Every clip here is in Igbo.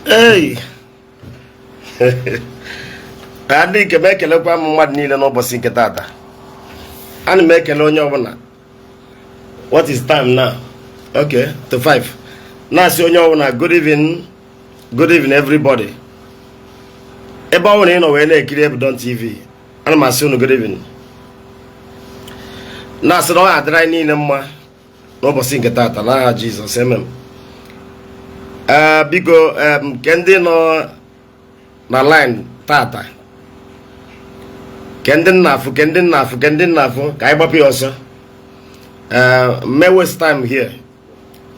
Ei, ndị nke m, ekelekwa m mmadụ niile n'ụbọchị nke tata. Ana m ekele onye ọbụla. What is time now? Okay, to 5. Na-asị onye ọbụla good evening, good evening everybody. Ebe ọ bụla ị nọ wee na-ekiri Ebudon TV, ana m asị unu good evening, na-asị na ọ ga-adịrị anyị niile mma n'ụbọchị nke tata n'aha Jizọs, amen. Ee, biko, nke ndị nọ na line tata, ke ndị nna afụ, ke ndị nna afụ, ke ndị nna afụ, ka anyị gbapụ ya ọsọ. Ee, may waste time here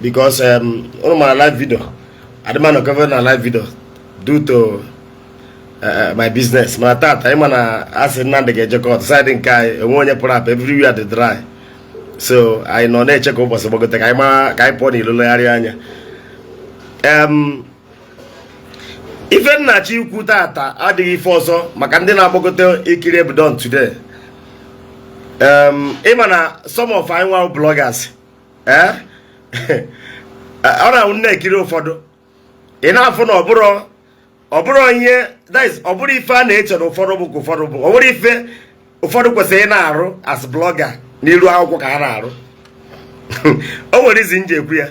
because ụnụ mara live video adịma cover na live video due to my business. Mana tata, ịma na asị Nnamdị ga-eje court, side nke anyị enwe onye pụrụ apụ, everywhere dị dry, so anyị nọ na-eche ka ụbọchị gbagote ka anyị mara ka anyị pụọ n'ilo legharịa anya. Ife nnachi ikwu tata adịghị ife ọzọ maka ndị na-agbagote ikiri Ebudon today. Ịma na some of anyị nwa bloggers, eh, ọ na-awụ na-ekiri ụfọdụ, ị na-afụ na ọ bụrụ ihe, that is, ọ bụrụ ife a na-eche na ụfọdụ bụ ka ụfọdụ bụ, ọ bụrụ ife ụfọdụ kwesịrị ị na-arụ as blogger n'iru akwụkwọ ka ha na-arụ. O nwere izi nji ekwu ya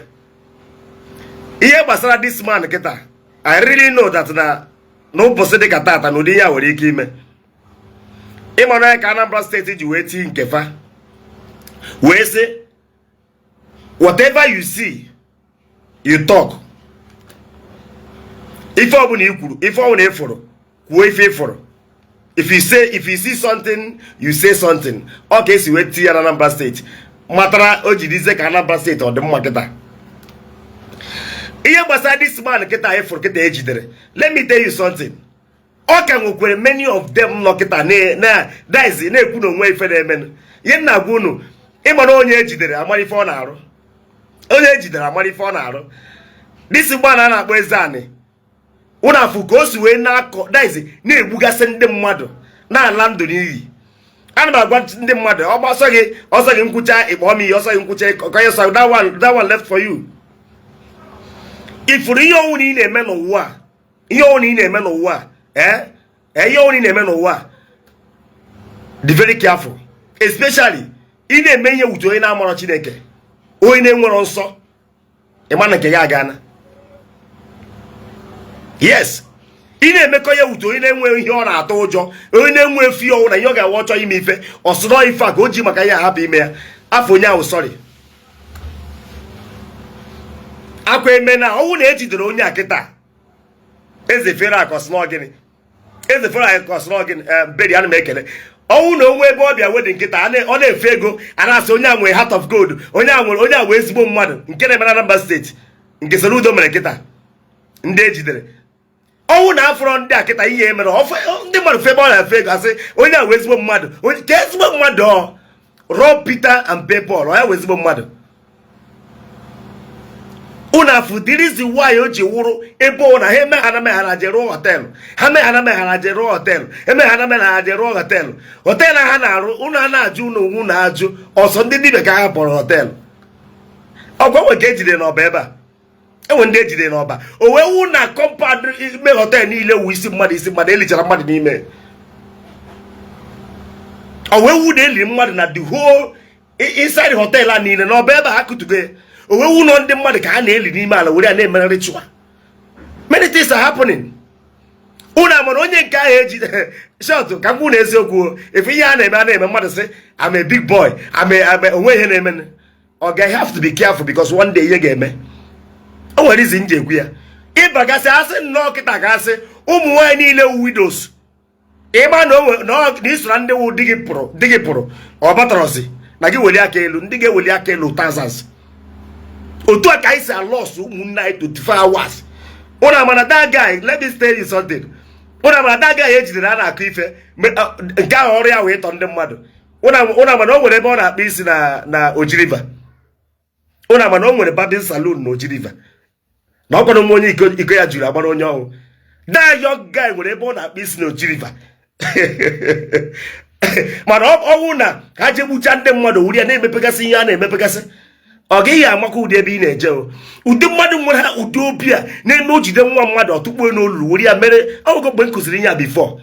ihe gbasara this man kịta. I really know that na n'ụbọchị dịka tata na ụdị ihe a nwere ike ime. Ịmara ya ka Anambra Steeti ji wee tii nkefa wee sị, "Whatever you see, you talk." Ife ọbụla i kwuru, ife ọbụla ị fụrụ, kwuo ife ị fụrụ. If you see something, you say something. Ọ ka esi wee tinye ya na Anambra Steeti matara o jirizie ka Anambra Steeti ọ dị mma kịta. Ihe gbasara this man kịta anyị fụrụ kịta ejidere, let me tell you something. Ọ ka nwekwere many of them nọ kịta na dizi na-ekwu na onwe ife na-emenụ. Ihe m na-agwa unu, ịmara onye ejidere amara ife ọ na-arụ, onye ejidere amara ife ọ na-arụ. This man a na-akpọ Eze-Ani, unu afụ ka o si wee na-akọ dizi na-egbugasị ndị mmadụ, na-ala ndụ n'iyi. Ana m agwa ndị mmadụ, ọ gbasọ gị ọsọ gị nkwụcha ịkpọ m iyi, ọsọ gị nkwụcha ịkọnye sọ, that one, that one left for you. Ifuru ihe ọnwụ na ị na-eme n'ụwa a, ihe ọnwụ na ị na-eme n'ụwa a, ee ee, ihe ọnwụ na ị na-eme n'ụwa a, dị very careful, especially ị na-eme ihe wute onye na-amarọ Chineke, onye na-enwerọ nsọ. Ịma na nke ya agana. Yes, ị na-emekọ ya wute onye na-enwe ihe ọ na-atụ ụjọ, onye na-enwe efi ọnwụ na ihe ọ ga-awa ọchọ ime ife ọsụrọ ife a ka o ji maka ya ahapụ ime ya afọ onye ahụ. Sorry, akwa eme na ọnwụ na ejidere onye a kịta. Eze fere akọsị gịnị? Eze fere akọsị gịnị? Beri, ana m ekele ọnwụ na onwe ebe ọbịa wedị nkịta ọ na-efe ego, a na-asị onye a nwere heart of gold, onye a nwere, onye a wee ezigbo mmadụ. Nke na-eme na Anambra Steeti, nke Soludo mere kịta, ndị ejidere, ọnwụ na afọrọ ndị a kịta, ihe mere ndị mmadụ fe ebe ọ na-efe ego, asị onye a wee ezigbo mmadụ. Ka ezigbo mmadụ ọ Rob Peter and pay Paul, ọ ya wee ezigbo mmadụ. Unu afụ the reason why o ji wụrụ ebe ọ na ha emeghara meghara je rụọ hotel, ha meghara meghara je rụọ hotel, emeghara meghara je rụọ hotel. Hotel ha na-arụ, unu a na-ajụ unu onwe unu ajụ ọsọ ndị dibịa ka ha kpọrọ hotel. Ọgwa nwe nke ejide n'ọba ebe a, enwe ndị ejide n'ọba, o wee wụ na compound ime hotel niile wu isi mmadụ, isi mmadụ elichara mmadụ n'ime. O wee wu na eliri mmadụ na the whole inside hotel a niile n'ọba ebe ha kụtugo ya. O wee wu nọ ndị mmadụ ka ha na-eli n'ime ala were ya na-emere ritual. Many things are happening. Unu amara onye nke ahụ eji short. Ka m kwụ na eziokwu, efe ihe a na-eme, a na-eme mmadụ sị, "I'm a big boy, I'm a onwe ihe na-eme." Ọ ga have to be careful because one day ihe ga-eme. O nwere izi nji ekwu ya ịbagasị asị nnọọ kịta ka asị ụmụ nwaanyị niile wu widows, ịma na o na iso na ndị wu di gị pụrụ, di gị pụrụ, ọ batarọzi na gị weli aka elu, ndị ga-eweli aka elu thousands. Otu a ka anyị si alọs ụmụnne anyị 24 hours. Ụnụ amana that guy, let me tell you something. Ụnụ amana that guy ejidere a na-akụ ife nke ahụ, ọrụ ya wee tọ ndị mmadụ. Ụnụ amana o nwere ebe ọ na-akpụ isi na Oji River. Ụnụ amana o nwere barbing saloon na Oji River, na ọ kwado nwa onye iko ya juru agbara onye ọhụụ. That young guy nwere ebe ọ na-akpụ isi na Oji River, mana ọnwụ na ha je gbucha ndị mmadụ wuri ya na-emepegasị ihe a na-emepegasị. Ọ gaghị amakwa ụdị ebe ị na-eje o. Ụdị mmadụ nwere ha ụdị obi a na-eme, o jide nwa mmadụ, ọtụkpuo n'olulu, were ya mere ọgụgụ. Mgbe m kụziri ihe a before,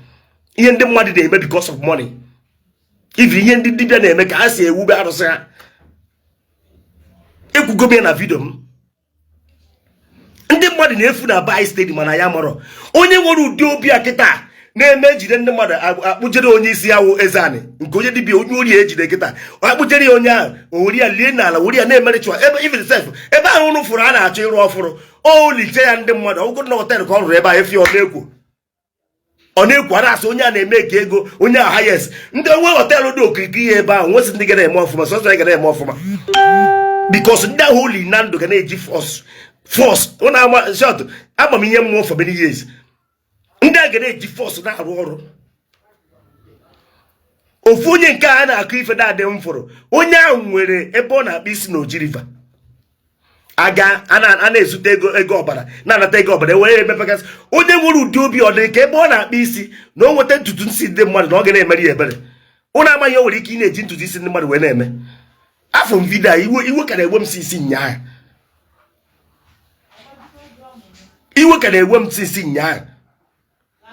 ihe ndị mmadụ na-eme because of money, even ihe ndị dibịa na-eme ka ha si ewube arụsị ha, ekwugo m ya na video m. Ndị mmadụ na-efu na bai steady, mana ya marọ onye nwere ụdị obi a kịta na-eme ejide ndị mmadụ, akpụjere onye isi ya wụ eze anị nke onye dibịa, onye ori ejide kịta, akpụjere ya onye ahụ, o were ya lie n'ala, were ya na-eme ritual ebe. Even sef, ebe ahụ ụnụ fụrụ a na-achọ ịrụ ọfụrụ, o liche ya ndị mmadụ. Ọgwụgwọ na hotel ka ọ rụrụ ebe ahụ, efi ọ na-ekwo, ọ na-ekwu, a na-asị onye a na-eme ka ego onye a highest. Ndị onwe hotel dị okirikiri ya ebe ahụ nwesị ndị ga na-eme ọfụma, sọsọ ya ga na-eme ọfụma, because ndị ahụ oli na ndụ ga na-eji force force ụnụ ama short amamihe mmụọ for many years. Ndị a ga na-eji force na-arụ ọrụ. Ofu onye nke a na-akụ ife dadị m fụrụ, onye ahụ nwere ebe ọ na-akpa isi na Oji River, aga a na-ezute ego, ego ọbara, na-anata ego ọbara, ewere emepegasị. Onye nwere ụdị obi ọ dị ka ebe ọ na-akpa isi na o nweta ntutu isi ndị mmadụ na ọ ga na-emere ya ebere. Ụnụ amaghị o nwere ike ị na-eji ntutu isi ndị mmadụ wee na-eme. Afọ m video a, iwe iwe ka na-ewe m si isi nyaa, iwe ka na-ewe m si isi nyaa.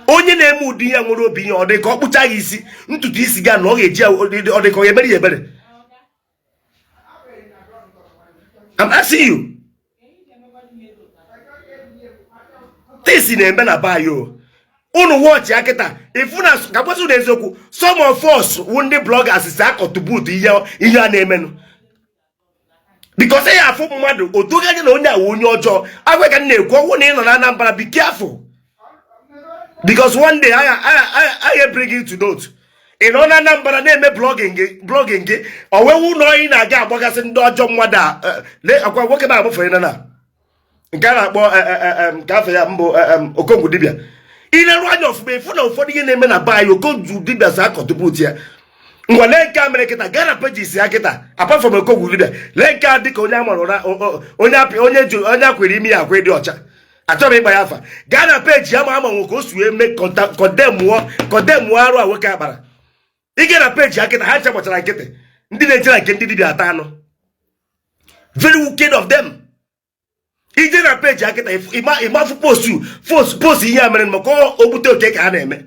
Onye na-eme ụdị ihe nwere obi ihe ọ dị ka ọ kpụcha gị isi, ntutu isi gị na ọ ga-eji ya, ọ dị ka ọ ga-emere ya ebere. I'm asking you, this na-eme na be anyị o. Unu watch ya kịta, ifu na ka kwesịrị na eziokwu, some of us wụ ndị bloggers si a-contribute ihe ihe a na-emenụ, because ya afụ mmadụ otoghị anya na onye a wụ onye ọjọọ. Agwa ka m na-ekwu, ọnwụ na ị nọ na Anambra, be careful, because one day I bring you to note. Ị nọ na Anambra na-eme blogging gị, blogging gị, o wee wụ na ị na-aga agbagasị ndị ọjọọ mmadụ a. Akwa nwoke na-agbafere na nke a na-akpọ nke afọ ya mbụ Okongwu dibịa. Ileru anya ọfụma, ịfụ na ụfọdụ ihe na-eme na be anyị, Okongwu dibịa si a-contribute ya. Ngwa, lee nke a mere kịta, gaa na pages ya kịta. Apart from Okongwu dibịa, lee nke a dịka onye amara ụra, onye apị, onye ju, onye akwere imi ya akwa dị ọcha. Achọrọ ịgba ya afa. Gaa na page ya, ma ama nwe ka o si wee mee condemnụọ arụ a nwoke akpara. Ị na page ya kịta, ha ncha gbachara nkịtị. Ndị na-eje na nke ndị dibịa ata anụ, very wicked of them. Ije na page ya kịta, ịmafụ post post ihe a mere maka ogbute oke ka ha na-eme.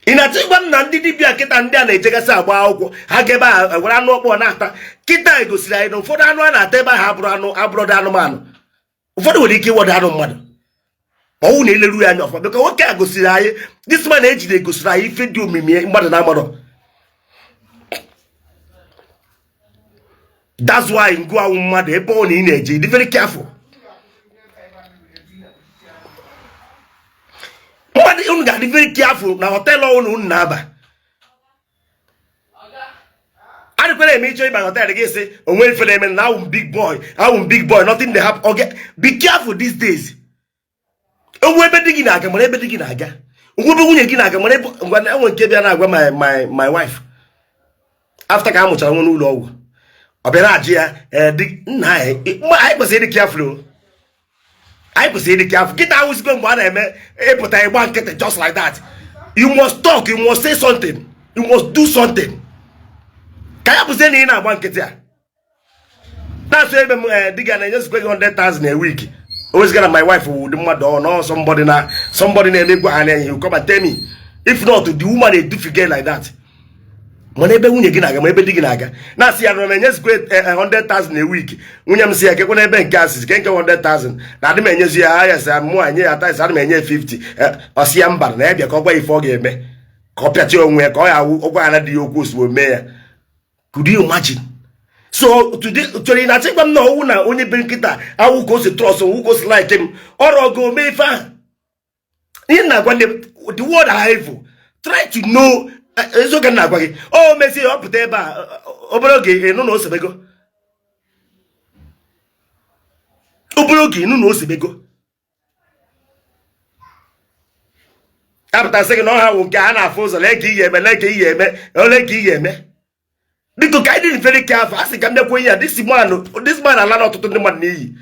Ị na-achọ ịgwa m na ndị dibịa kịta, ndị a na-ejegasị agba akwụkwọ, ha ga ebe a were anụ ọkpọ na-ata? Kịta egosiri anyị na ụfọdụ anụ a na-ata ebe ahụ abụrụ anụ, abụrọdị anụmanụ. Ụfọdụ nwere ike ịwọdụ anụ mmadụ, ọnwụ na eleru ya anya ọfụma, bịka nwoke a gosiri anyị, this man ejide gosiri anyị ife dị omimi mmadụ na-amarọ. That's why ngụ awụ mmadụ, ebe ọ na ị na-eje, dị very careful. Mmadụ unu ga-adị very careful na hotel unu unu na-aba. Adịkwara eme ịchọ ịba hotel gị, sị onwe ife na-eme na awụ m big boy, awụ m big boy, nothing dey happen. Okay, be careful these days. Onwe ebe di gị na-aga, mara ebe di gị na-aga. Onwe ebe nwunye gị na-aga, mara ebe. Ngwa, enwe nke bịa na-agwa my wife after ka a mụchara nwa n'ụlọ ọgwụ, ọ bịara ajụ ya, di nna anyị. Anyị kwesịrị ịdị careful o, anyị kwesịrị ịdị careful. Kịta awụzigo mgbe a na-eme ịpụta ịgba nkịtị just like that. You must talk, you must say something, you must do something. Ka ya bụzie na ị na-agba nkịtị a na-asụ ebe m di gị na-enyezikwa gị 100,000 a week. O wezigara my wife wụ ụdị mmadụ ọ nọ, somebody na somebody na-eme gwa ha na-enye, you come and tell me. If not, the woman edufiga like that. Mana ebe nwunye gị na-aga, ma ebe di gị na-aga, na-asị ya na na-enyezikwa 100,000 a week. Nwunye m si ya kekwe n'ebe nke asịsị ke nke 100,000 na adị m enyezi ya. Ya sị mụ enye ya tais, adị m enye 50. Ọ sị ya mba, na ya bịa ka ọ gwa ife ọ ga-eme, ka ọ pịachie onwe ya, ka ọ ya awụ ọgwa ya na di ya okwu ozugbo mee ya. Could you imagine? So today chọrọ ị na-achọ ịgwa m na ọwụ na onye be nkịta awụ ka o si trust, ọwụ ka o si like m, ọrụ ọgụ mee ife ahụ. Ihe na-agwa ndị, the world are evil. Try to know. Eziokwu na-agwa gị, o mezie ọ pụta ebe a, obere oge ịnụ na osebego, obere oge ịnụ na osebego, apụtasị gị na ọha wụ nke a na-afụ ụzọ. Lee ka ị ga-eme, lee ka ị ga-eme, ole ka ị ga-eme. Biko, ka anyị dị very careful. A sị ka m bịakwa ihe a, this man ala na ọtụtụ ndị mmadụ n'iyi.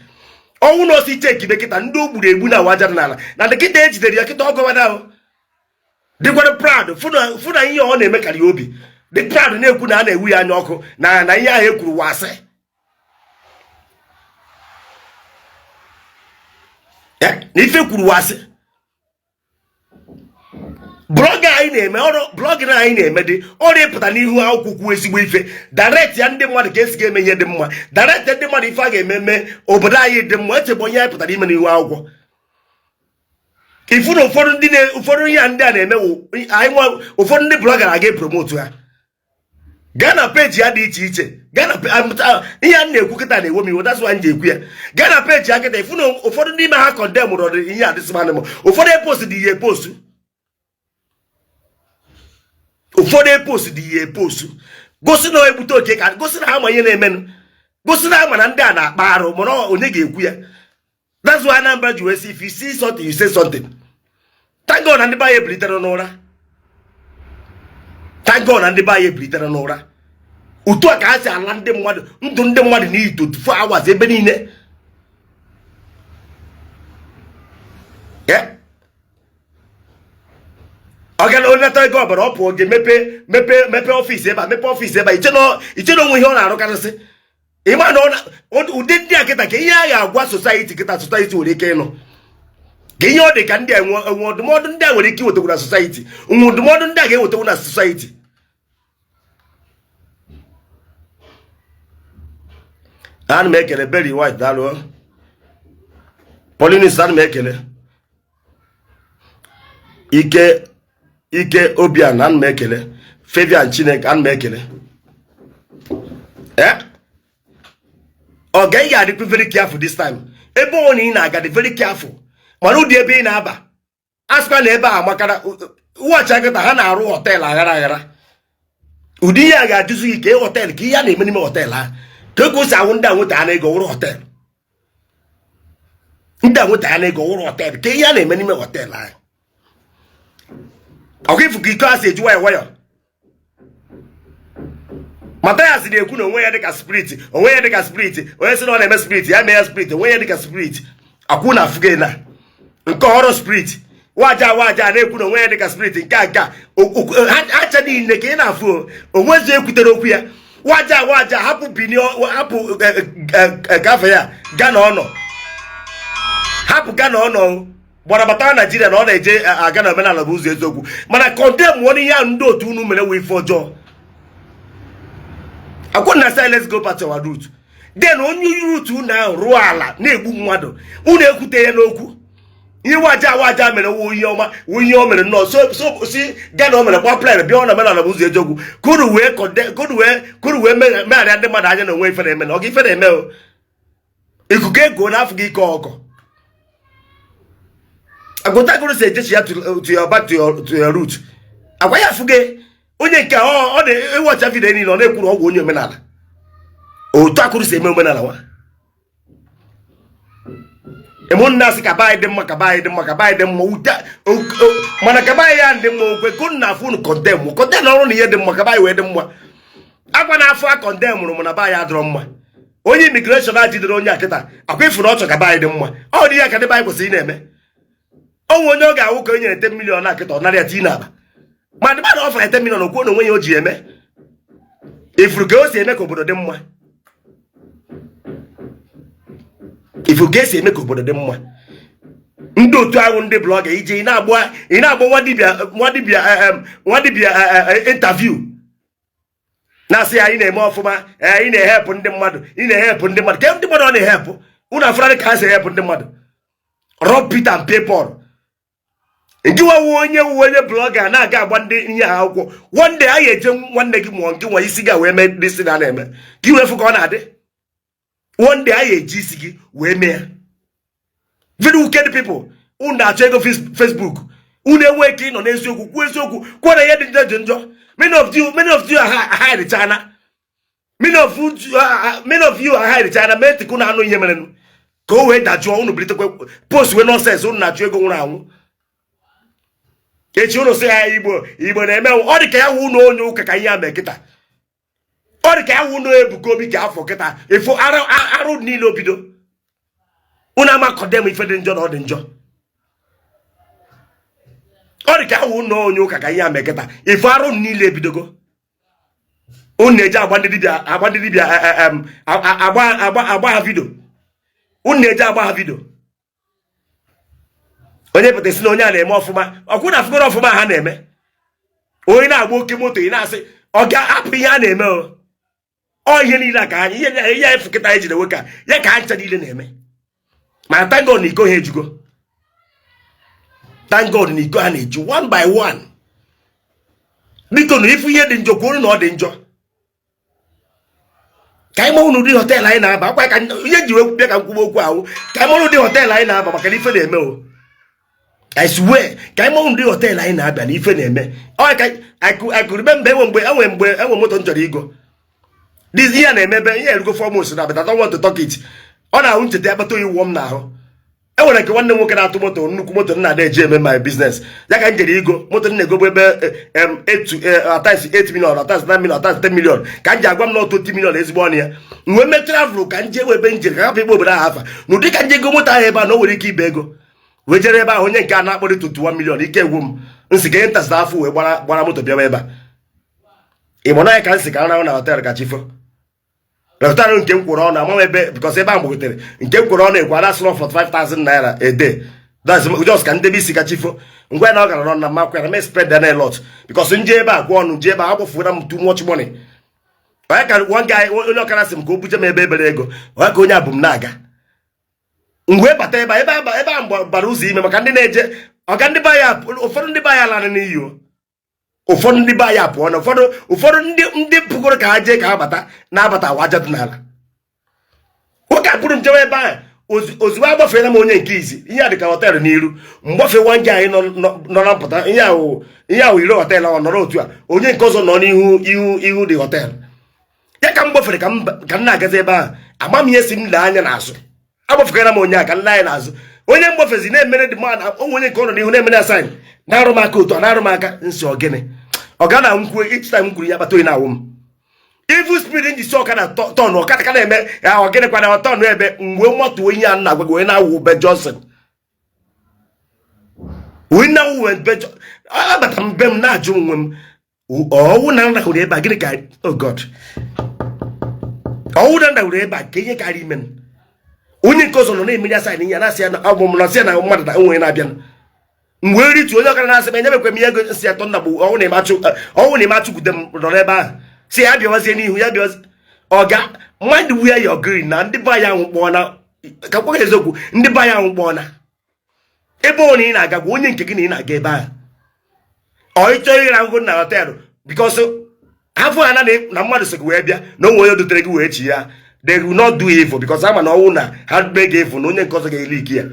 Ọnwụ na osi iche ekibe kịta, ndị o gburu egbu na awaja n'ala na ndị kịta ejidere ya kịta, ọgọwada ahụ dịkwara proud fụ na ihe ọ na-eme karịa obi. Dị proud na-ekwu na a na-ewu ya anya ọkụ na ihe ahụ ekwuru wụ asị. Na ife kwuru wụ asị. Blog anyị na-eme ọrụ, blog na anyị na-eme dị ọrụ ịpụta n'ihu akwụkwọ kwuo ezigbo ife, direct ya ndị mmadụ ka esi ga-eme ihe dị mma, direct ndị mmadụ ife a ga-eme mee obodo anyị dị mma. Echegbu onye anyị pụtara ime n'ihu akwụkwọ ifu na ụfọdụ ndị ụfọdụ ihe ndị a na-eme anyị nwa. Ụfọdụ ndị blogger aga epromote ha. Gaa na page ya dị iche iche, gaa na ihe a na-ekwu kịta na-ewe m iwe, that's why m ji ekwu ya. Gaa na page ya kịta, ifu na ụfọdụ n'ime ha condemn rọrọ ihe a dịsị m. Ụfọdụ epost dị ihe epost, ụfọdụ epost dị ihe epost, gosi na egbute oke ka gosi na ha ma ihe na-emenụ, gosi na ha ma na ndị a na-akpa arụ, mana onye ga-ekwu ya? That's why Anambra ji wee sị, if you see something, you say something. Thank God na ndị be anyị ebilitere n'ụra. Thank God na ndị be anyị ebilitere n'ụra. Otu a ka ha si ala ndị mmadụ ndụ, ndị mmadụ n'iyi 24 hours ebe niile. Ọ ga na onye nata ego ọbara, ọ pụọ ga mepe mepe mepe office ebe a, mepe office ebe a. Iche na onwe ihe ọ na-arụkarịsị. Ịma na ụdị ndị a kịta ka ihe a ga-agwa society kịta, society nwere ike ịnụ ka ihe ọ dị ka ndị a enwe ndụmọdụ ndị a nwere ike iwetakwu na society, nwe ndụmọdụ ndị a ga-ewetakwu na society. Ana m ekele Berry White, daalụ. Paulinus, ana m ekele. Ike Ike Obian, ana m ekele. Fabian Chineke, ana m ekele. Ee, ọga, ị ga-adịkwa very careful this time. Ebe ọ na ị na-aga, dị very careful, mana ụdị ebe ị na-aba, asịkwa na ebe a makara ụwachi kịta ha na-arụ hotel aghara aghara. Ụdị ihe a ga-ajụzi gị ka hotel, ka ihe a na-eme n'ime hotel ha, ka e si awụ ndị a nweta ha na ego wụrụ hotel, ndị a nweta ha na ego wụrụ hotel, ka ihe a na-eme n'ime hotel ahụ. Ọkwa ifu ka iko a si eji nwayọ nwayọ. Mathias na-ekwu na onwe ya dịka spirit, onwe ya dịka spirit. Onye sị na ọ na-eme spirit, ya mee ya spirit. Onwe ya dịka spirit akwụ na afụge na nke ọrụ spirit. Waja waja na-ekwu na onwe ya dịka spirit. Nke a nke a acha niile ka ị na-afụ onwezi ekwutere okwu ya. Waja waja hapụ Bini, hapụ gafe ya gaa na ọnọ, hapụ gaa na ọnọ gbara bata Naijiria na ọ na-eje aga na omenala bụ ụzọ eziokwu, mana condemn mụọ n'ihe ahụ ndị otu unu mere wee ife ọjọọ. Akwụ na say let's go back to our root. Then onye root unu ahụ rụọ ala na-egbu mmadụ, unu ekwute ya n'okwu. Ihe waja waja mere wụ ihe ọma, wụ ihe o mere nnọọ. So si Ghana o mere kwa plan bịa ọ na omenala bụ ụzọ eziokwu, ka unu wee ka unu wee megharịa ndị mmadụ anya na onwe ife na-eme na ọ ga ife na-eme o ikuku ego n'afọ gị ike ọkọ agụtagoro si ejechi ya to your back to your root. Agwa ya afụge onye nke ọ na-ewọcha video niile, ọ na-ekwuru ọgwụ onye omenala otu akụrụ si eme omenala nwa ịmụnna asị ka be anyị dị mma, ka be anyị dị mma, ka be anyị dị mma ute. Mana ka be anyị ya dị mma, okwe ka unu na-afụ, unu condemn, condemn ọrụ na ihe dị mma, ka be anyị wee dị mma. Akwa na afọ a condemn mụrụ m na be anyị adịrọ mma. Onye immigration a jidere onye a kịta, akwa ifu na ọ chọ ka be anyị dị mma. Ọ dị ya ka ndị be anyị kwesịrị ị na-eme. Onwe onye ọ ga-awụ ka o nyere 10 million a kịta, ọ nara ya tii n'akpa. Ma ndị mmadụ ọ fara 10 million, okwuo na onwe ya o ji eme ifuru ka o si eme ka obodo dị mma, ifuru ka esi eme ka obodo dị mma. Ndị otu ahụ, ndị blogger, ije ị na-agba nwa dibịa, nwa dibịa, nwa dibịa interview, na-asị ya ị na-eme ọfụma, ị na-ehepụ ndị mmadụ, ị na-ehepụ ndị mmadụ. Ke ndị mmadụ ọ na-ehepụ? Unu afụrarị ka ha si ehepụ ndị mmadụ. Rob Peter and pay Paul nke nwawu onye wu onye blogger na-aga agba ndị ihe ha akwụkwọ. One day a ga-eje nwanne gị mụọ nke nwa isi ga wee mee ndị si na na-eme ka iwee fụ ka ọ na-adị. One day a ga-eji isi gị wee mee ya. Very wicked people. Unu na-achọ ego Facebook, unu enweghị ike ịnọ n'eziokwu kwuo eziokwu, kwuo na ihe dị njọ dị njọ. Many of you hide China. Many of you hide China. Mee ntị ka unu anụ ihe mere ka o wee dajụọ unu, bilitekwa post wee nonsense. Unu na-achụ ego nwụrụ anwụ. Echi unu sị ya Igbo, Igbo na-eme. Ọ dị ka ya wụ unu onye ụka ka ihe a mee kịta. Ọ dị ka ya wụ unu Ebuka Obi ka afọ kịta ifo arụ niile obido. Unu ama condemn ife dị njọ na ọ dị njọ. Ọ dị ka ya wụ unu onye ụka ka ihe a mee kịta ifo arụ niile ebidogo. Unu na-eji agba ndị dibịa, agba ndị dibịa, agba agba agba ha video. Unu na-eji agba ha video. Onye pụta si na onye a na-eme ọfụma, ọkwụ na afụgoro ọfụma ha na-eme. Onye na-agba oke moto, ị na-asị ọ ga-apụ ihe a na-eme. O ọ ihe niile a ka anyị ihe ihe anyị fụkịta anyị jiri nwoke a ya ka ha ncha niile na-eme. Mana thank God na iko ha ejugo. Thank God na iko ha na-eju one by one. Biko na ifu ihe dị njọ, kwuo na ọ dị njọ, ka anyị mara ụdị hotel anyị na-aba. Akwa ka ihe ji wee bịa ka m kwuba okwu ahụ, ka anyị mara ụdị hotel anyị na-aba, maka na ife na-eme o. I swear, ka anyị mara ụdị hotel anyị na-abịa na ife na-eme. Ọ ka I could remember, enwe mgbe enwe moto m chọrọ igo. This ihe a na-emebe ihe erugo 4 months na, but I don't want to talk it. Ọ na-ahụ ncheta akpata oyi wụọ m n'ahụ. Enwere nke nwanne m nwoke na-atụ moto, nnukwu moto m na-ada eji eme my business. Ya ka m jere igo moto m na-ego bụ ebe 8 at times 8 million, at times 9 million, at times 10 million, ka m ji agwa m na 20 million ezigbo ọnụ ya. M wee mee travel ka m jee ebe m jere, ka hapụ ikpe obodo ahụ afa n'ụdị, ka m jee go moto ahụ ebe a na o nwere ike ibe ego. Wee jere ebe ahụ, onye nke a na-akpọrọ 21 million. Ike egwu m nsị ka ihe ntasịta afọ wee gbara gbara moto bịawa ebe a. Ị mụ na ya ka m si ka m rahụ na hotel ka chifo na hotel nke m kwụrụ ọnụ ama m ebe, because ebe ahụ gbagotere nke m kwụrụ ọnụ ekwe ada sịrọ 45,000 naira a day. That's just ka ndebe isi ka chifo ngwa na ọ gara na mmakwa na me spend a lot, because nje ebe a kwụ ọnụ nje ebe a agbafuru m too much money. Onye ka one guy, onye ọkara sị m ka o buje m ebe ebere ego, onye ka onye abụ m na-aga mgbe bata ebe a ebe a ebe a bara ụzọ ime maka ndị na-eje ọga ndị be ya. Ụfọdụ ndị be ya lara n'iyi o. Ụfọdụ ndị be anyị apụọ na ụfọdụ ndị pụgoro ka ha jee ka ha bata na-abata awa aja dị n'ala. Nwoke a bụrụ njem ebe ahụ, ozugbo agbafeela m onye nke izi, ihe a dịka hotel n'iru mgbafe nwa nke anyị nọ na mpụta ihe ahụ iro hotel ahụ nọrọ otu a, onye nke ọzọ nọ n'ihu ihu ihu dị hotel ya ka m gbafere ka m na-agazi ebe ahụ. Ama m ihe si m lee anya n'azụ. Agbafekara m onye a ka m lee anya n'azụ. Onye mgbafezi na-emere dị man onwe onye nke ọ nọ n'ihu na-emere sign, na-arụ m aka otu a, na-arụ m aka nsị ogene ọga na nkwuo. Each time m kwuru ya, akpata oyi na-awụ m. Evil spirit njisi ọkada turn ọkada ka na-eme ya ogene kwana turn ebe mgbe mmatuo ihe a na-agwa gị wee na-awụ be Johnson, wee na-awụ be. Abata m be m na-ajụ onwe m, ọwụ na nrahụrụ ebe a, gịnị ka, oh God, ọwụ na nrahụrụ ebe a ka ihe karịa ime m. Onye nke ọzọ nọ na-emeri asa ya na-asị ya na ọ bụ m na-asị ya na mmadụ na onwe na-abịa. M wee ritu onye ọkara na-asị m enyebekwe m ihe ego nsị atọ nna bụ ọnwụ na-eme achụkwute m nọ n'ebe ahụ si ya bịawazie n'ihu ya bịawazie. Ọga mmadụ where you're going na ndị be anyị ahụ kpọọ na ka kwa eziokwu, ndị be anyị ahụ kpọọ na ebe ọ na ị na-aga, gwa onye nke gị na ị na-aga ebe ahụ. Ọ ịchọ ịra ahụhụ na hotel, because afọ ha na mmadụ si gị wee bịa na onwe onye dutere gị wee chi ya, they will not do evil, because ama na ọnwụ na ha mee gị evil na onye nke ọzọ ga-eli ike ya.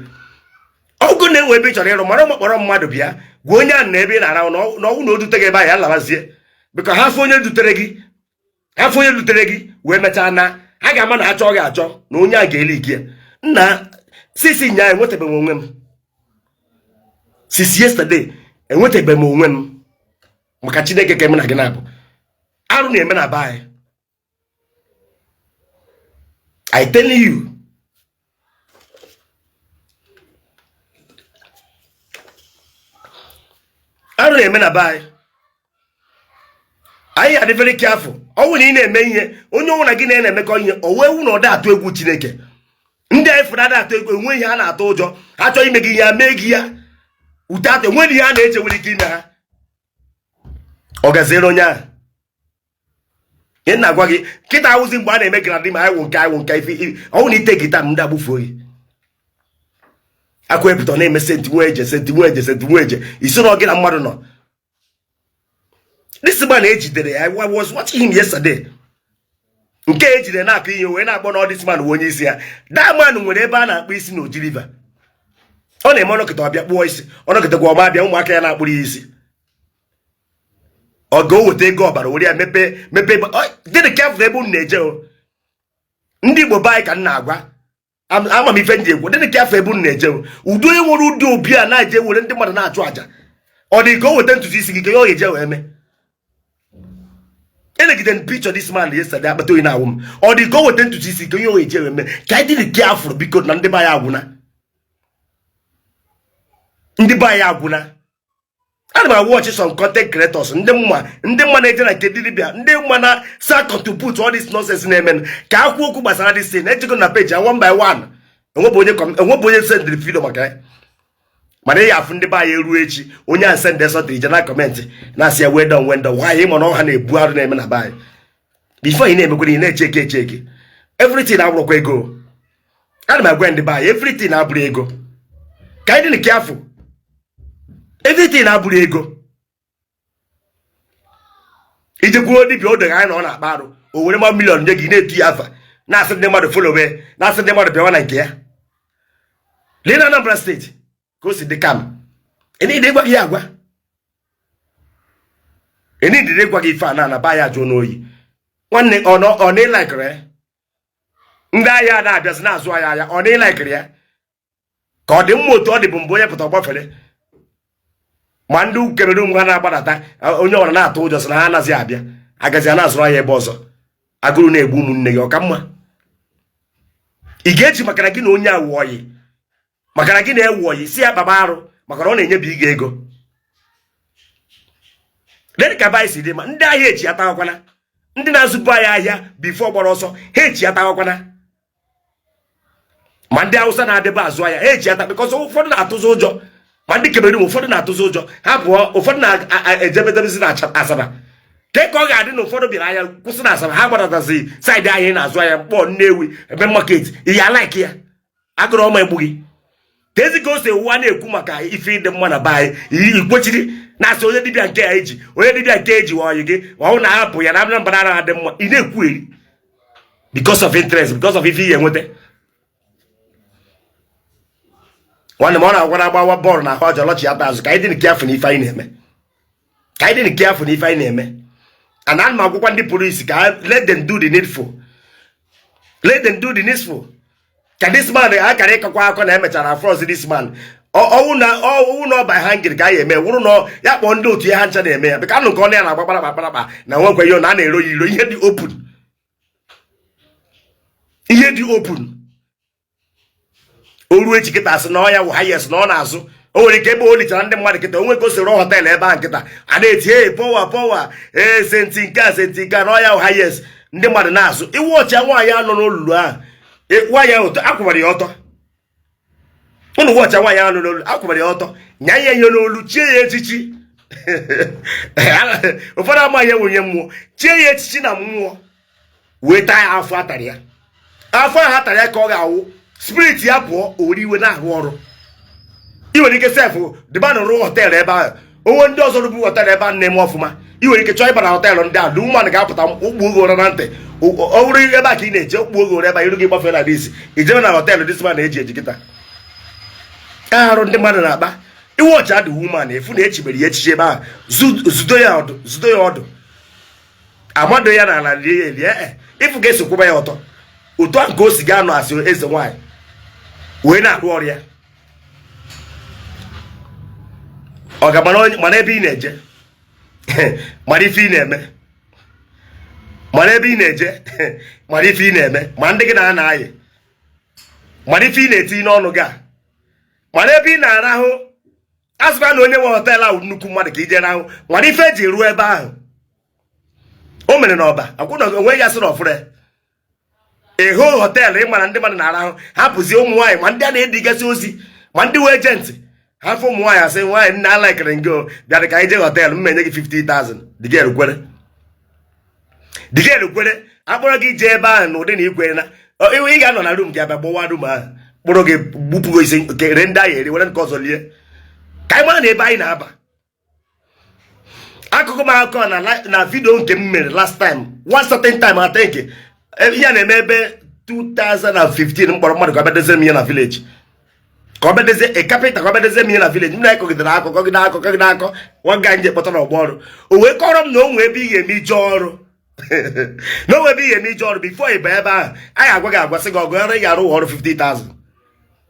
Ọgụ na-enwe ebe ị chọrọ ịrụ mara kpọrọ mmadụ bịa gwa onye ahụ na ebe ị na-arahụ na ọnwụ na o dute gị ebe ahụ, ya labazie, because ha fụ onye dutere gị, ha fụ onye dutere gị wee mechaa na ha ga-ama na achọ gị achọ na onye a ga-eli ike ya. Nna, sisi nya enwetabeghị m onwe m since yesterday. Enwetabeghị m onwe m maka Chineke ka eme na gị na-abụ arụ na-eme na be anyị. I tell you, arụ na-eme na be anyị. Anyị adị very careful. Ọ na ị na-eme ihe, onye ọnwụ na gị na-emekọ ihe, o wee wụ na ọ da atụ egwu Chineke. Ndị anyị fụrụ ada atụ egwu, enwe ihe a na-atụ ụjọ. Ha chọọ ime gị ihe, ya mee gị ya ute atụ, enweghị ihe a na-eche nwere ike ime ha. Ọ gaziere onye ahụ ihe na-agwa gị kịta awụzi mgbe a na-eme gradi ma anyị wụ nke anyị wụ nke ife ọnwụ na ite gị taa m ndị agbụfuo gị akwa epụta na-eme senti nwa eje, senti nwa eje, senti nwa eje isi na gị na mmadụ nọ. This man ejidere ya, I was watching him yesterday, nke ejidere na-akụ ihe wee na-akpọ na this man wụ onye isi ya. That man nwere ebe a na-akpọ isi na Oji River. Ọ na-eme ọnọkịta ọbịa kpụọ isi, ọnọkịta gwa ọma abịa, ụmụaka ya na-akpụrụ ya isi. Ọ ga o weta ego ọbara were ya mepee mepee. Dịrị careful ebe unu na-eje o. Ndị Igbo be anyị ka m na-agwa, ama m ife ndị egwu. Dịrị careful ebe unu na-eje o. Ụdị onye nwere ụdị obi a na-eje were ndị mmadụ na-achụ àjà, ọ dị ka o weta ntutu isi gị ka ya ọ ga-eje wee mee. Elegide m picture this man yesterday, akpata oyi na-awụ m. Ọ dị ka o weta ntutu isi ka onye ọ ga-eje wee mee. Ka anyị dịrị careful, biko, na ndị be anyị agwụna, ndị be anyị agwụna. Ana m awatch some content creators, ndị mma na-eje na nke dibịa, ndị mma na sa contribute all this nonsense na-eme ka akwụ okwu gbasara this thing. Ejego na page ya one by one, enwebụ onye sendịrị video maka ya. Mana ị afụ ndị be anyị, eruo echi, onye a send something, ije na comment na-asị ya well done, well done. Nwaanyị, ịma na ọha na-ebu arụ na-eme na be anyị. Before ị na-emekwara, ị na-echeke echeke. Everything abụrụkwa ego. Ana m agwa ndị be anyị, everything abụrụ ego. Ka anyị dị nke afọ, everything abụrụ ego. Ijekwuo dibịa, o doro anya na ọ na-akpa arụ. O were ma million nye gị, na-etu ya afa, na-asị ndị mmadụ followe, na-asị ndị mmadụ bịawa na nke ya. Lee na Anambra Steeti ka o si dị kam. Enide ịgwa gị ya agwa, enidide ịgwa gị ife a na anaba ya jụọ n'oyi. Nwanne, ọ na ịlikere ya? Ndị ahịa na-abịazi na-azụ ahịa ahịa, ọ na ịlikere ya ka ọ dị mma? Otu ọ dị bụ mbụ, onye pụta ọgbafere, ma ndị Cameroon ha na-agbadata, onye ọbụla na-atụ ụjọ sị na ha anaghị abịa, agazi a na-azụrụ ahịa ebe ọzọ. Agụrụ na-egbu ụmụnne gị. Ọka mma ị ga-eji maka na gị na onye awụ oyi, maka na gị na-ewu oyi, si ya kpaba arụ, maka na ọ na-enyebi gị ego. Lee ka be si dị. Ma ndị ahịa eji atakwana, ndị na-azụpụ ahịa ahịa before gbara ọsọ, ha eji atakwana. Ma ndị Awụsa na-adịbe azụ ahịa, ha eji ata, because ụfọdụ na-atụzi ụjọ. Ma ndị Cameroon, ụfọdụ na-atụzi ụjọ, ha pụọ. Ụfọdụ na-ejebedebezi na Asaba ke ka ọ ga-adị na ụfọdụ bịara ahịa kwụsị na Asaba, ha gbadatazi side ahịa ị na-azụ ahịa, Mkpọ, Nnewi, ebe market ihe alike ya. Agụrụ ọma egbu gị ka ezi ka o si ụwa na-ekwu maka ife ịdị mma na be anyị. Ikwechiri na-asị onye dibịa nke ya eji, onye dibịa nke eji ọyị gị ọhụ na ahapụ ya na Anambra anaghị adị mma. Ị na-ekwu eri because of interest, because of ife ihe enweta. Nwanne m, ọ na-agwara agbawa bọọlụ na ahụ ọjọọ lọchi ata azụ. Ka anyị dị nke afọ na ife anyị na-eme, ka anyị dị nke afọ na ife anyị na-eme. And ana m agwakwa ndị polisi ka let them do the needful, let them do the needful, ka this man akara ịkọkwa akọ na emechara afroz this man. Ọwụ na ọ ba hangiri ka a ya eme, wụrụ na ya kpọọ ndị otu ya, ha ncha na-eme ya bika anụ nke ọnụ ya na-agba kparakpa kparakpa na nwekwa ihe na a na-ero ya iro. Ihe dị open, ihe dị open. O ruo echi kịta, asị na ọ ya wụ highest na ọ na-azụ. O nwere ike ebe o lichara ndị mmadụ kịta, onwe ka o si rụọ hotel ebe ahụ nkịta, a na-eti, "Ee, power, power, ee, saint nke a, saint nke a," na ọ ya wụ highest, ndị mmadụ na-azụ. Iwu ọchịa nwaanyị anọ n'olulu ahụ, nwaanyị ahụ akwụbara ya ọtọ. Ụnụ wọcha nwaanyị ahụ nọ n'olu, akwụbara ya ọtọ, nya ya ihe n'olu, chie ya echichi. Ụfọdụ amaghị ihe nwunye mmụọ, chie ya echichi na mmụọ, wee taa ya afọ. Atara ya afọ ahụ, atara ya ka ọ ga-awụ spirit ya pụọ, o were iwe na-arụ ọrụ. Ị nwere ike sef dịbanụ rụọ hotel ebe ahụ, onwe ndị ọzọ rụbu hotel ebe ahụ na-eme ọfụma. Ị nwere ike chọọ ịba na hotel ndị ahụ, woman ga-apụta ụkpụ oge ụra na ntị. Ọ bụrụ ebe a ka ị na-eje, ụkpụ oge ụra ebe a, iru gị gbafere na this, ijebe na hotel this man na-eji eji kịta arụ ndị mmadụ na-akpa. Iwe ọcha dị, woman efu na echibere ya echichi ebe ahụ, zudo ya ọdụ, zudo ya ọdụ, amado ya n'ala, lie ya elie. Ee, ịfụ ga-esi kwụba ya ọtọ otu ahụ ka o si ga-anọ asị eze nwaanyị wee na-arụ ọrụ ya. Ọ ga mana ebe ị na-eje, mara ife ị na-eme, mara ebe ị na-eje, mara ife ị na-eme, ma ndị gị na-ana ayị, mara ife ị na-eti n'ọnụ gị a, mara ebe ị na-arahụ. Azụkwa na onye nwe hotel ahụ nnukwu mmadụ ka ije rahụ, mara ife eji ruo ebe ahụ. O mere na ọba akwụna onwe ya sị na ọfụrụ ịhụ hotel ị mara ndị mmadụ na-arahụ, hapụzie ụmụ nwaanyị, ma ndị a na-edigasị ozi, ma ndị wee agent ha fụ ụmụ nwaanyị, asị nwaanyị, "Nna, alikere gị, o bịara ka anyị jee hotel m enye gị 50,000." The girl kwere, the girl kwere, akpọrọ gị jee ebe ahụ n'ụdị na ikwere na ị ga-anọ na room gị, abịa gbọwa room ahụ, kpụrụ gị, gbupụ gị isi, kere ndị ahụ eri, were nke ọzọ lie. Ka anyị mara na ebe anyị na-aba. Akụkọ m akụkọ na video nke m mere last time, one certain time, I think ihe a na-eme ebe 2015, m kpọrọ mmadụ ka ọ bịa dozie m ihe na village, ka ọ bịa dozie a carpenter, ka ọ bịa dozie m ihe na village. M na-ekọgidere akọ, kọgide akọ, kọgide akọ. Nwa ga nje kpọta n'ọgbọ ọrụ, o wee kọrọ m na o nwee ebe ị ga-eme ije ọrụ, na o nwee ebe ị ga-eme ije ọrụ. Before ị ba ebe ahụ, anyị agwa gị agwa sị gị ọgụ ọrụ ị ga-arụ ọrụ 50,000,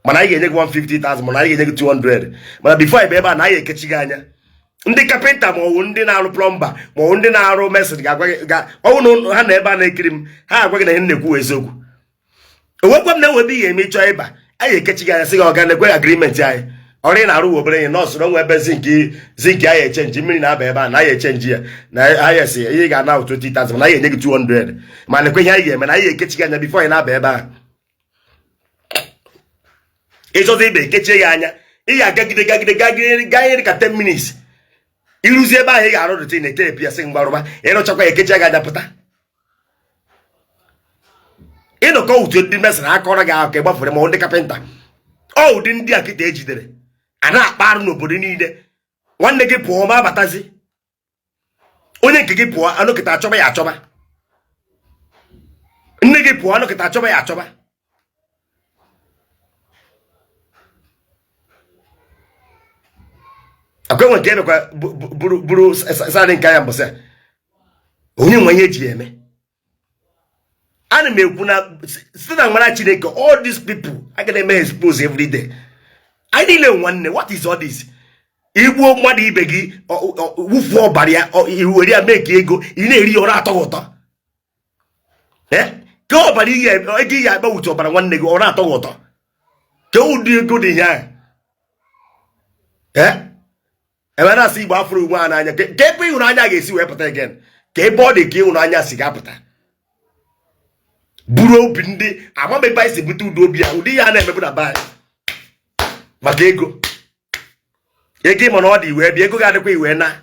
mana anyị ga-enye gị 150,000, mana anyị ga-enye gị 200, mana before ị ba ebe a na anyị ekechi gị anya. Ndị carpenter ma ọwụ ndị na-arụ plumber ma ọwụ ndị na-arụ mason ga-agwa gị ga ọwụ na ha na ebe a na-ekiri m, ha agwa gị na ihe m na-ekwu eziokwu. Onwekwa m na enwe ebe ị ga-eme ịchọ ịba, anyị ekechi gị anya, sị gị, "Ọga, na-ekwe agreement anyị." Ọrụ ị na-arụ obere ihe nọọsụ na onwe ebe zinc zinc anyị echange, mmiri na-aba ebe a na anyị echange ya na anyị esi ihe ị ga-ana 20,000 na anyị enye gị 200, ma nekwe ihe anyị ga-eme na anyị ekechi gị anya before ị na-aba ebe a. Ịchọzi ibe ekechie ya anya, ị ga-agagide gagide gagide gaa ihe dị ka 10 minutes, ịrụzi ebe ahụ ị ga-arụ rụtin na etepi ya sị mgbarụba ịrụchakwa ya ekechie gị anya pụta. Ịnọkọ utu ndị mesịrị akọrọ gị akụkọ ịgbafere ma ndị kapịnta ọ ụdị ndị a kịta ejidere a na-akpa arụ n'obodo niile. Nwanne gị pụọ ma abatazi, onye nke gị pụọ anọkịta achọba ya achọba, nne gị pụọ anọkịta achọba ya achọba. Akwa enwe nke ebekwa buru sarị nke anya mbọsị a onye nwe ihe eji eme. Ana m ekwu na site na mara Chineke, all these people a ga na-eme expose every day. Anyị niile nwanne, what is all this? Igbuo mmadụ ibe gị, wufuo ọbara ya, were ya mee ka ego ị na-eri ya ọ na-atọ gị ụtọ. Ka ọbara ego ihe akpa wuche ọbara nwanne gị ọ na-atọ gị ụtọ, ka ụdị ego dị ihe ahụ. Ebe na-asị Igbo afụrọ onwe ha n'anya, ka ebe ịhụnanya ga-esi wee pụta again, ka ebe ọ dị ka ịhụnanya si ga-apụta buru obi ndị amam ebe anyị si bute ụdị obi a, ụdị ihe a na-emebu na be anyị maka ego. Ego ịma na ọ dị iwee bịa, ego ga-adịkwa iwee na.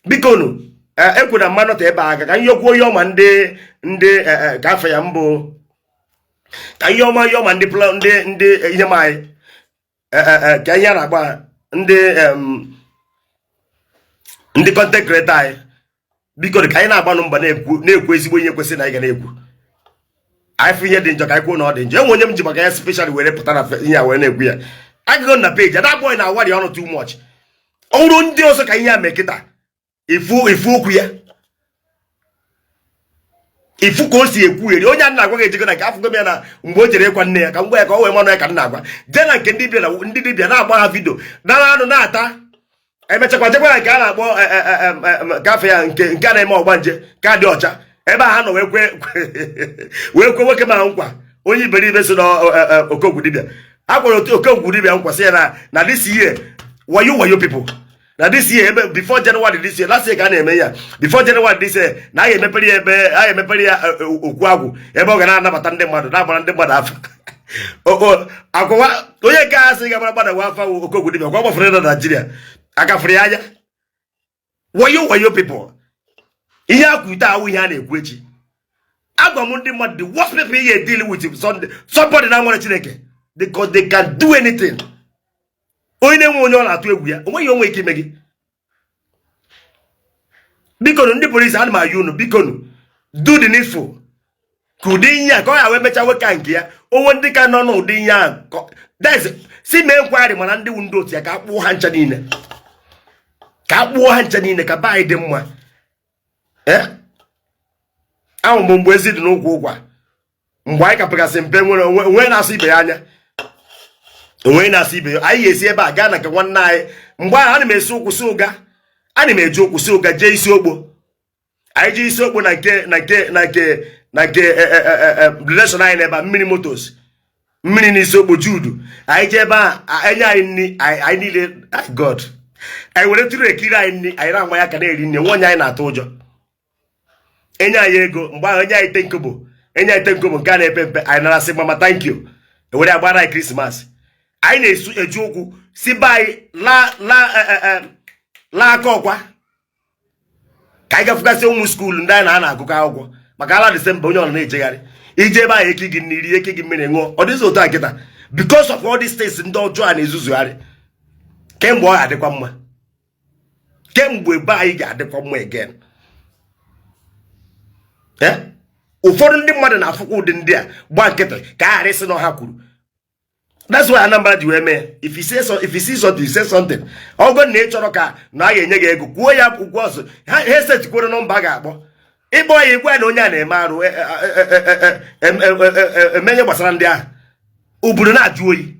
Biko nu, ekwu na mmanụ ta ebe aka ka nyọkwuo ihe ọma ndị ndị ka afọ ya mbụ, ka ihe ọma ihe ọma ndị ndị ndị ihe ma anyị ka ihe a na-agba ndị ndị content creator anyị. Biko ka anyị na-agbanụ mbọ na-ekwu ezigbo ihe kwesịrị na anyị ga na-ekwu. Anyị fụ ihe dị njọ ka anyị kwuo na ọ dị njọ. Enwe onye m ji maka ya special were pụta na ihe a were na-ekwu ya. Agụgụ na page that boy na-awari ọnụ too much. Ọ bụrụ ndị ọzọ ka ihe a mee kịta, ifu okwu ya, ifu ka o si ekwugheri. Onye a na-agwa gị ejego na nke afụgo m ya na mgbe o jere ịkwa nne ya, ka m gwa ya ka o wee manụ ya ka m na-agwa jee na nke ndị dibịa na ndị dibịa na-agba ha video nara anụ na-ata, emechakwa jekwa na nke a na-akpọ kafe ya nke nke a na-eme ọgbanje ka dị ọcha ebe a ha nọ wee kwe wee kwe nwoke ma nkwa onye iberibe si na okogwu dibịa a kwere otu okogwu dibịa nkwa sị ya na na this year wayo wayo people na this year ebe before January this year, last year ka a na-eme ya, before January this year na a ga-emepere ya ebe a ga-emepere ya okwu agwụ ebe ọ ga na-anabata ndị mmadụ na-agbara ndị mmadụ afa. Akwawa onye nke a sị ga-agbara mmadụ afa okogwu dibịa kwa gbafere na Naijiria akafere ya anya. Wayo wayo people, ihe akwute awụ ihe a na-ekwu echi. Agwa m ndị mmadụ, the worst people ị ga-edeal with somebody na nwere Chineke, because they can do anything. Onye na-enwe onye ọ na-atụ egwu ya, onweghị onwe ike ime gị. Bikonu ndị polisi, ana m ayọ unu, bikonu do the needful ka ụdị ihe a ka ọ ya wee mechaa nwoke nke ya onwe ndị ka nọ n'ụdị ihe ahụ si mee nkwagharị, mana ndị ndị otu ya ka a kpụọ ha ncha niile, ka a kpụọ ha ncha niile ka be anyị dị mma. Ahụ bụ mgbe ezi dị n'ụkwụ ụkwa, mgbe anyị kapịgasị mpe nwere onwe na-asụ ibe ya anya, onwe na-asụ ibe ya. Anyị ga-esi ebe a gaa na nke nwanne anyị. Mgbe ahụ ana m esi ụkwụ si ụga, ana m eji ụkwụ si ụga jee isi okpo. Anyị jee isi okpo na nke na nke na nke na nke relation anyị n'ebe a, mmiri motos mmiri n'isi okpo judu. Anyị jee ebe a enye anyị nri anyị niile, God, anyị were tụrụ ekiri anyị nri, anyị na-ama ya ka na-eri nri nwe onye anyị na-atụ ụjọ. Enye anyị ego mgbe ahụ, enye anyị ten kobo, enye anyị ten kobo nke a na-epe mpe, anyị narasị mama thank you, ewere agbara anyị Christmas. Anyị na-esu eji ụkwụ si be anyị laa laa laa aka ọkwa ka anyị gafugasị ụmụ school ndị anyị na-ana agụkọ akwụkwọ maka ala December onye ọ na-ejegharị ije ebe ahụ eke gị nri eke gị mmiri ṅụọ. Ọ dịghịzi otu a kịta because of all these things ndị ọjọọ a na-ezuzugharị. Kemgbe ọ ga-adịkwa mma, kemgbe ebe anyị ga-adịkwa mma again. Ụfọdụ ndị mmadụ na-afụkwa ụdị ndị a gba nkịtị ka a ghara ịsị na ha kwuru. That's why Anambra ji wee mee, if you say so, if you see something, you say something. Ọgọ na ị chọrọ ka na a ga-enye gị ego, kwuo ya ụgwọ ọzọ. Ha esetikwere nọmba a ga-akpọ ịkpọ ya, igwe na onye a na-eme arụ emenye gbasara ndị ahụ. Obodo na-ajụ oyi,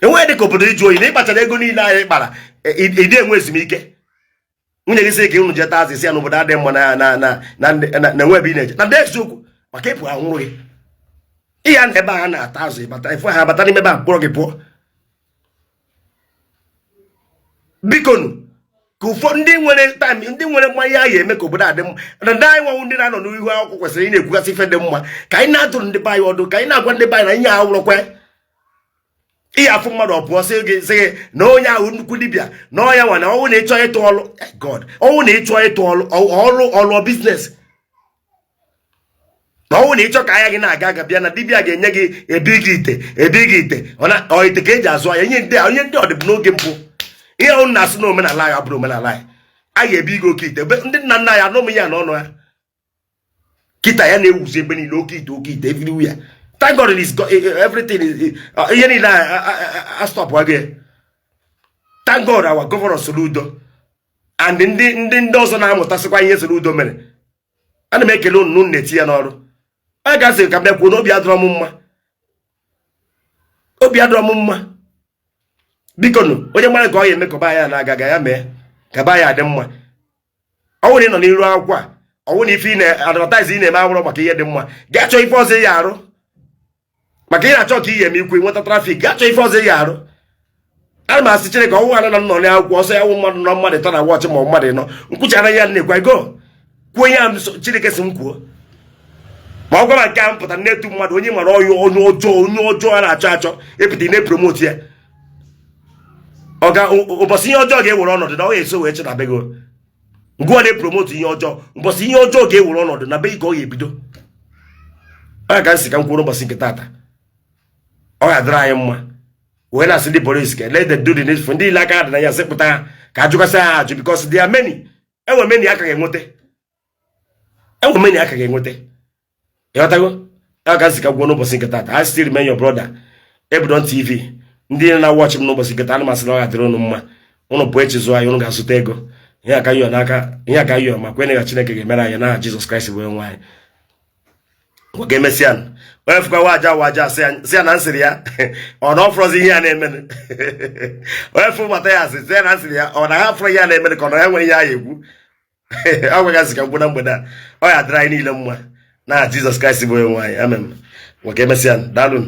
enweghị dịka obodo ịjụ oyi na ịkpachara ego niile anyị kpara ịdị enwe ezumike. Nwunye gị sị ka unu jeta azụ, isi ya n'obodo adịghị mma na na na na na enwe ebe ị na-eje na ndị eziokwu maka ịpụ anwụrụ gị. Ịya na ebe a na-ata azụ, ịbata ifu ha abata n'ime ebe a kpọrọ gị pụọ. Bikonu, ka ụfọdụ ndị nwere time, ndị nwere mmanya a ya eme ka obodo a dị mma, na ndị anyị nwanwụ ndị na-anọ n'ihu akwụkwọ kwesịrị ị na-ekwugasị ife dị mma, ka anyị na-adụrụ ndị be anyị ọdụ, ka anyị na-agwa ndị be anyị na ihe awụrọkwa ihe afụ mmadụ ọ pụọ sị gị sị gị na onye ahụ nnukwu dibịa na ọya nwa na ọnwụ na ịchọ ịtụ ọlụ eh, God, ọnwụ na ịchọ ịtụ ọlụ ọlụ ọlụ business, na ọnwụ na ịchọ ka ahịa gị na-aga aga, bịa na dibịa ga-enye gị ebi gị ite, ebi gị ite ọ ite ka eji azụ ahịa. Ihe ndị onye ndị ọdịbụ n'oge mbụ, ihe ọnwụ na-asị na omenala anyị abụrụ omenala anyị. A ga-ebi gị oke ite. Ndị nna nna ya anụmụ ya n'ọnụ ha. Kịta ya na-ewuzi ebe niile, oke ite, oke ite everywhere. Thank God it is everything is ihe niile a stop gị. Thank God, our governor Soludo and ndị ọzọ na-amụtasịkwa ihe Soludo mere. Ana m ekele unu na na-eti ya n'ọrụ. Onye gasị ka m bịa kwuo na obi adọrọ m mma, obi adọrọ m mma. Biko nụ, onye mara ka ọ ya eme ka ya na-aga aga, ya mee ka ba ya adị mma. Ọ bụrụ na ị nọ n'iru akwụkwọ a, ọ bụrụ na ife ị na-advertise ị na-eme awụrọ maka ihe dị mma, gaa chọọ ife ọzọ ị ya arụ. Maka ị na-achọ ka ị ga-eme ikwu nweta traffic, gaa chọọ ife ọzọ ị ya arụ. Ana m asị Chineke, ọnwụ ana na m nọ n'akwụkwọ ọsọ ya wụ mmadụ nọ, mmadụ ịtọ na watch ma mmadụ ịnọ nkwuchara ya na-ekwu ego kwuo ihe a Chineke si m kwuo. Ma ọ gwara nke a mpụta na-etu mmadụ onye mara ọyụ, onye ọjọọ, onye ọjọọ a na-achọ achọ ịpụta ị na-epromote ya. Ọ ga ụbọchị ihe ọjọọ ga-ewere ọnọdụ na ọ ga-eso wee cheta be gị. Ngụwa na-epromote ihe ọjọọ, ụbọchị ihe ọjọọ ga-ewere ọnọdụ na be gị ka ọ ga-ebido. Ọ ga nsị ka m kwuo n'ụbọchị nke taata, ọ ga-adịrị anyị mma. Wee na-asị ndị police ka let them do the needful. Ndị ile aka dị na ya, sịpụta ha ka ajụgasị ha ajụ, because there are many, enwe many aka ga-enweta, enwe many aka ga-enweta. Ịghọtago? Ya ka nsị ka gwuo n'ụbọchị nke taata. I still remain your brother, Ebudon TV. Ndị na-watch m n'ụbọchị nke taa, ana m asị na ọ ga-adịrị unu mma. Unu pụọ echi zụọ anyị, unu ga-azụta ego. Ihe aka yọ n'aka, ihe aka yọ ma kwene ka Chineke ga-emere anyị n'aha Jizọs Kraịst bụ onye anyị. Nwoke emesịa, onye fụkwa waja waja, sị ya na nsịrị ya ọ na ọ fụrọzi ihe ya na-emenụ. Onye fụ mata ya asị, sị ya na nsịrị ya ọ na ha fụrọ ihe ya na-emenụ, ka ọ na ya nwere ihe a ya ekwu. Ọ gwagasị ka m na mgbede a, ọ ya dịrị anyị niile mma na Jizọs Kraịst bụ onye nwe anyị. Amen. Nwoke emesịa, daalụ.